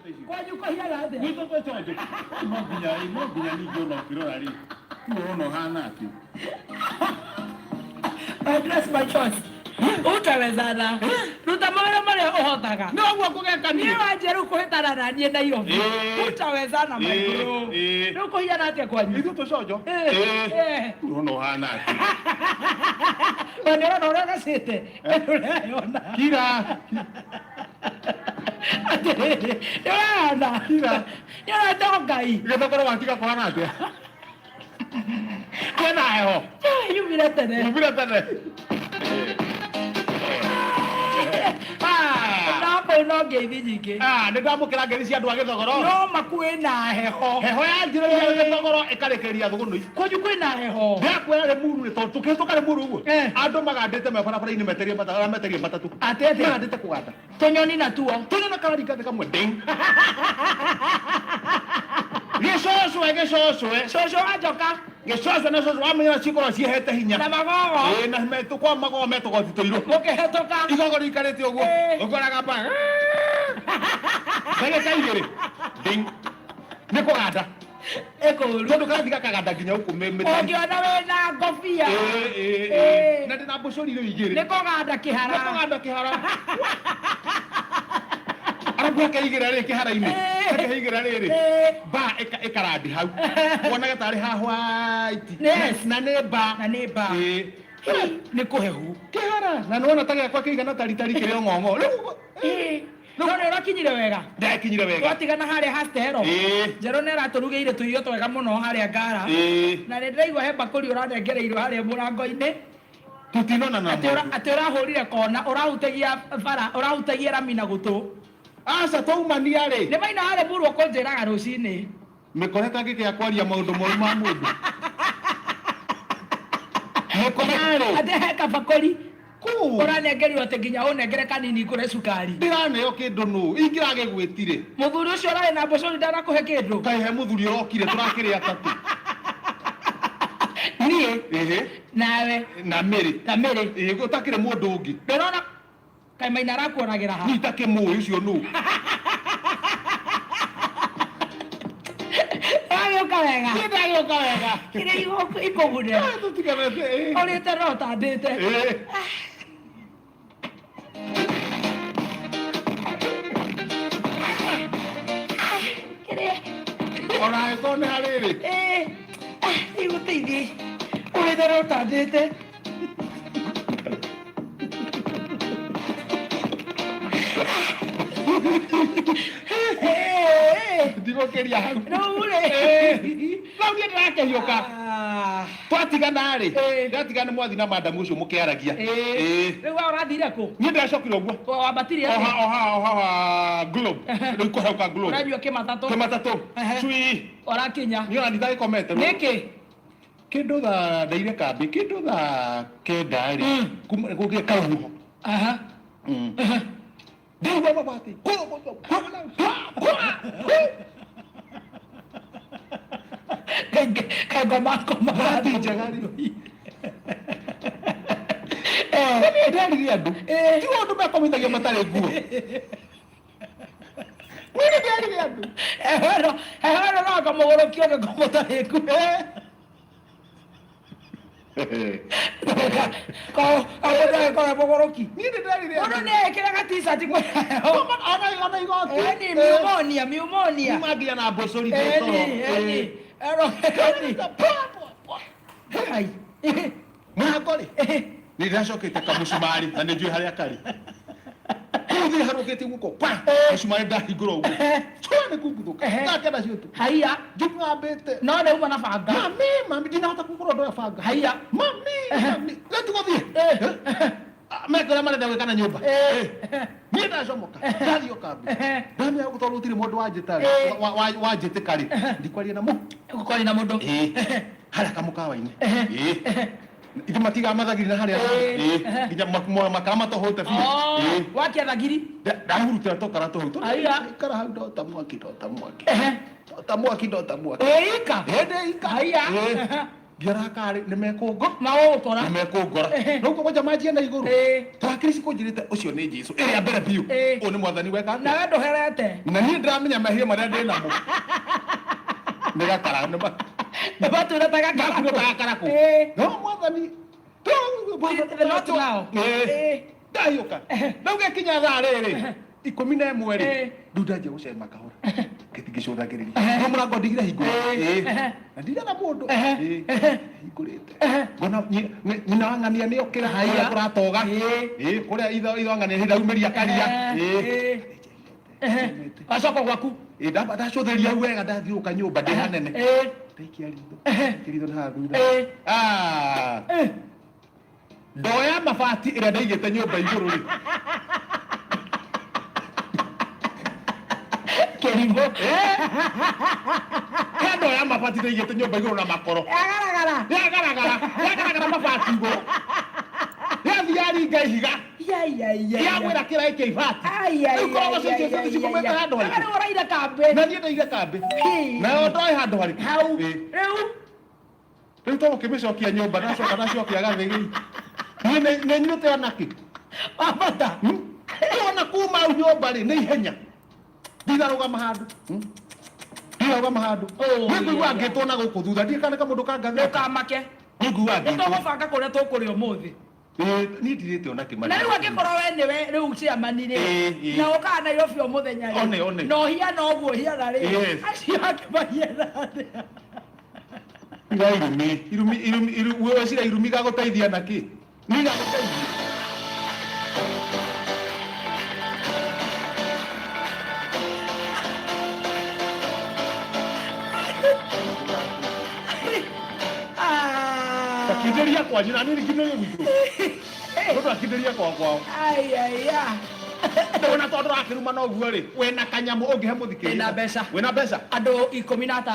Kwanyu kũhiaga atĩa? Gwitũ twĩ chonjo. No nginya no nginya ningĩ ona ũkĩrora rĩ. Rĩu ũrona ũhana atĩ. I dress my choice. Utawezana. Ruta mawĩra marĩa ũhotaga. No ũguo kũgeka Niĩ niĩ. wanjia rĩu kũhĩtana na niĩ Nairobi. Ĩĩ. Utawezana my Ĩĩ, bro. ĩĩ. Rĩu kũhiana atĩa kwanyu? Ithuĩ twĩ chonjo. Ĩĩ, Ĩĩ. ĩĩ. Rĩu ũrona ũhana atĩ. We nĩ ũrona ũrĩa ũgacĩte? Nĩ ũreyona. Kira. Atĩrĩrĩ, nĩ ũreyona? Kira. Nĩ ũrona to Ngai. Gĩthogoro watiga kũhana atĩa? Kwĩna heho. Yumire tene. Umire tene. Ah. No kũu no ngeithi nyingĩ. Ah, nĩ ndamũkĩra ngeithi cia andũ a Gĩthogoro. No ma kwĩna heho. Heho yanjĩrĩria Gĩthogoro ĩkarĩkĩrĩria Thũgũnũi. Kwanyu kwĩna heho. Ndĩrakwĩra Rĩmuru rĩ, tondũ tũkĩhĩtũka Rĩmuru ũguo, Eh. andũ magandĩte me barabara-inĩ metereire matatũ, arĩa metereire matatũ. Atĩ atĩa? Magandĩte kũganda. Tũnyoni natuo. Tũnyoni kararinga thĩ kamwe ding. Gĩcũcwe gĩcũcwe. Cũcũ wa njoka. Gĩcũcwe na cũcũ wamenya cikorwo ciĩhete hinya. Na magogo. Ĩĩ na metũ kwa magogo me tũgoti tũirũ. Mũkĩhĩtũka. Igogo rĩikarĩte ũguo. Ĩĩ. Ũkoraga pa. Ndagĩka igĩrĩ. Ding. Nĩ kũganda. Ĩkũru. Tondũ karathiĩ gakaganda nginya gũkũ mĩtari. Ũngĩona wĩna ngobia. Ĩĩ, ĩĩ, Ĩĩ. ĩĩ. Na ndĩna mbũcũri rĩu igĩrĩ. Nĩ kũganda kĩhara. Nĩ kũganda kĩhara. Arabu akeigĩra rĩ kĩhara-inĩ. Ĩĩ. Akeigĩra rĩrĩ. Ĩĩ. Ba ĩkarandi hau. Wonage tarĩ ha white. Yes. Na nĩ ba. Na nĩ ba. Ĩĩ. Nĩ kũhehu. Kĩhara. Na nĩwona ta gĩakwa kĩigana taritari kĩrĩ o ng'ong'o. Rĩu Ĩĩ. No nĩ ũrakinyire wega. Ndakinyire wega. Twatigana harĩa Hastero. Ĩĩ. Njerũ nĩ aratũrugĩire tũirio twega mũno harĩa Ngara. Ĩĩ. Na nĩ ndĩraigua he mbakũri ũranengereirwo harĩa mũrango-inĩ. Tũtinona na Atĩ mũndũ. Atĩ ũrahũrire kona, ũrahutagia bara, ũrahutagia rami na gũtũ. Aca twaumania rĩ. Nĩ maina harĩ mũrũ ũkũnjĩraga rũcinĩ. Mĩkora ĩtangĩkĩya kwaria maũndũ moru ma mũndũ. Mĩkora rĩ. Atĩ he kabakũri. Kũũ. Ũranengerirwo atĩ nginya ũnengere kanini ngũre cukari. Ndĩraneo kĩndũ nũ? Ingĩragĩgwĩtire. Mũthuri ũcio ũrarĩ na mbũcũri ndanakũhe kĩndũ. Kaĩ he mũthuri ũrokire tũrakĩrĩ atatũ. Niĩ. Ĩhĩ. Nawe. Na Mary. Na Mary. Ĩĩ gũtakĩrĩ mũndũ ũngĩ. Ndĩrona kaĩ Maina arakuonagĩra ha? Niĩ itakĩmũĩ ũcio nũ? Wagĩũka wega. Niĩ ndagĩũka wega. Kĩrĩa ikũgune. Tũtiganĩte. Ũrĩte no ũtandĩte. Ĩĩ. Kĩrĩa. Ona angĩkorwo nĩ harĩrĩ. Ĩĩ. Igũteithie. Ũrĩte no ũtandĩte. Ndigũkĩria hau. Rĩu rĩ. Rĩu niĩ ndĩrakĩhiũka. Ah. Twatigana rĩ. Ĩĩ. Ndatigana nĩ mwathi na madamu ũcio mũkĩaragia. Ĩĩ. Ĩĩ. Rĩu we ũrathire kũ? Niĩ ndĩracokire ũguo. Wambatire atĩa? Oha oha oha Globe. Rĩu kũheuka Globe. Ũranyua kĩmatatũ? Kĩmatatũ. Ehe. Cui. Ũrakinya. Niĩ ona nditagĩkomete. Nĩkĩ? Kĩndũ thaa ndaire kambĩ kĩndũ thaa kenda rĩ kuma gũgĩe karũhuho. Aha. Ndaigua mabati. Kangoma koma. Bahati njega rĩ. Niĩ nderire andũ. Ti ũndũ mekomithagia matarĩ nguo. Niĩ nderire andũ. Heho ĩno heho ĩno no anga mũgũrũki ũngĩkorwo mũtarĩ nguo. Mũndũ agĩkorwo mũgũrũki. Niĩ nĩ nderire Mũndũ andũ. nĩ ekĩraga t-shirt kwĩna heho. Ona igoti. Ĩni pneumonia pneumonia. Kuma nginya na mbũcũri Ĩni toro. ĩni. Ero ĩni. Hai. Mũrango rĩ. Nĩ ndĩracokete kamũcumarĩ na nĩ njũĩ harĩa karĩ. Kũu thĩ harũkĩtie guoko pa. Mũcumarĩ ndahingũra ũguo. Cua nĩ kunguthũka. Thaa kenda cia ũtukũ. Haiya. Njũgambĩte. No nĩ uma na banga. Mami, mami, ndinahota kũgũra ũndũ wa banga. Haiya. Mami, mami, rĩu tũgũthiĩ. Meke ũrĩa marenda gwĩka na nyũmba. Niĩ ndacomoka, ndathiĩ o kambĩ. Ndamenya tondũ gũtirĩ mũndũ wanjĩta rĩ, wanjĩtĩka rĩ, ndikwaria na mũndũ. Gũkwaria na mũndũ. Harĩa kamũkawa-inĩ. Ithe matigaga mathagiri na harĩa. Nginya makara matohũte biũ. Wakia thagiri. Ndahurutĩra tũkara tũu. Haiya. Ikara hau ndota mwaki, ndota mwaki. Ndota mwaki, ndota mwaki. Wĩ ika. Ĩ ndĩ ika. Haiya. Ngĩoraga karĩ nĩ mekũngo Magũgũkora. Nĩ mekũngora. Ehe. No kwanja manjia na igũrũ. Twakiri cikũnjĩrĩte ũcio nĩ Jesu ĩrĩa mbere biũ. Ũyũ nĩ mwathani weka atĩa? Nawe ndũherete. Na niĩ ndĩramenya mehia marĩa ndĩ namo nĩ gakara nĩ Matwĩra ta gakarakũ. Matwĩra ta gakarakũ. No mwathani Not now. Ndahiũka rĩu gĩkinya thaa rĩrĩ 11 rĩ, rĩu ndanjia gũcema kahora ngĩtingĩcũthagĩrĩria no mũrango ndigire hingũrĩte. Na ndirena mũndũ. Hingũrĩte ngona nyina wa ng'ania nĩ okĩra kũrĩa kũratoga. Kũrĩa ithe wa ng'ania hĩndĩ aumĩria karia. Wacoka gwaku. Ndamba ndacũthĩria hau wega, ndathiũka nyũmba ndĩ hanene. Ndaikia ritho. Ndaikia ritho na haha thutha. Ah. Ndoya mabati ĩrĩa ndaigĩte nyũmba igũrũ rĩ. Kĩrimũ. He ndoya mabati ndaigĩte nyũmba igũrũ na makoro. Yagaragara. Yagaragara, yagaragara mabati igũrũ. Yathiĩ yaringa ihiga. Ya ya ya. Yagwĩra kĩraĩ kĩa ibati. Ai ai. Rĩu korogoco icio ciothe cikomete handũ harĩkũ? Rĩu ũraire kambĩ. Na niĩ ndaire kambĩ. Nayo ndoĩ handũ harĩkũ? Hau. Rĩu. Rĩu to gũkĩmĩcokia nyũmba ndacoka ndacokia gathĩgĩ. Niĩ nĩ nyuĩte ona kĩ? Wabata. Ona kuma hau nyũmba rĩ nĩ ihenya. Ndirarũgama handũ. Ndirarũgama handũ. Oh, Nĩ ngũigua yeah. ngĩtwo na gũkũ thutha ndiĩ kana kamũndũ kangathĩka. Ndũkamake. Nĩ ngũigua Nĩ ngĩtwo. tũgũbanga kũrĩa tũkũrĩa ũmũthĩ. Niĩ ndirĩte ona kĩmani. Na rĩu angĩkorwo we nĩwe rĩu chairman rĩ, na ũkaga Nairobi o mũthenya rĩ, One, one. na ũhiana ũguo ũhiana rĩ, Yes. acio angĩ mahiana atĩa? Iga irumi, irumi, irumi, irumi, weciria irumi igagũteithia na kĩ? Nĩ igagũteithia. Ah. Takindĩria kwanyu na niĩ ndikindĩrie gwitũ. Mũndũ akindĩria kwa kwao. Ai, ai, ai. Ndona tondũ ũrakĩruma na ũguo rĩ, wĩna kanyamũ ũngĩhe mũthikĩrĩria. Ndĩna mbeca. Wĩna mbeca? Andũ 15.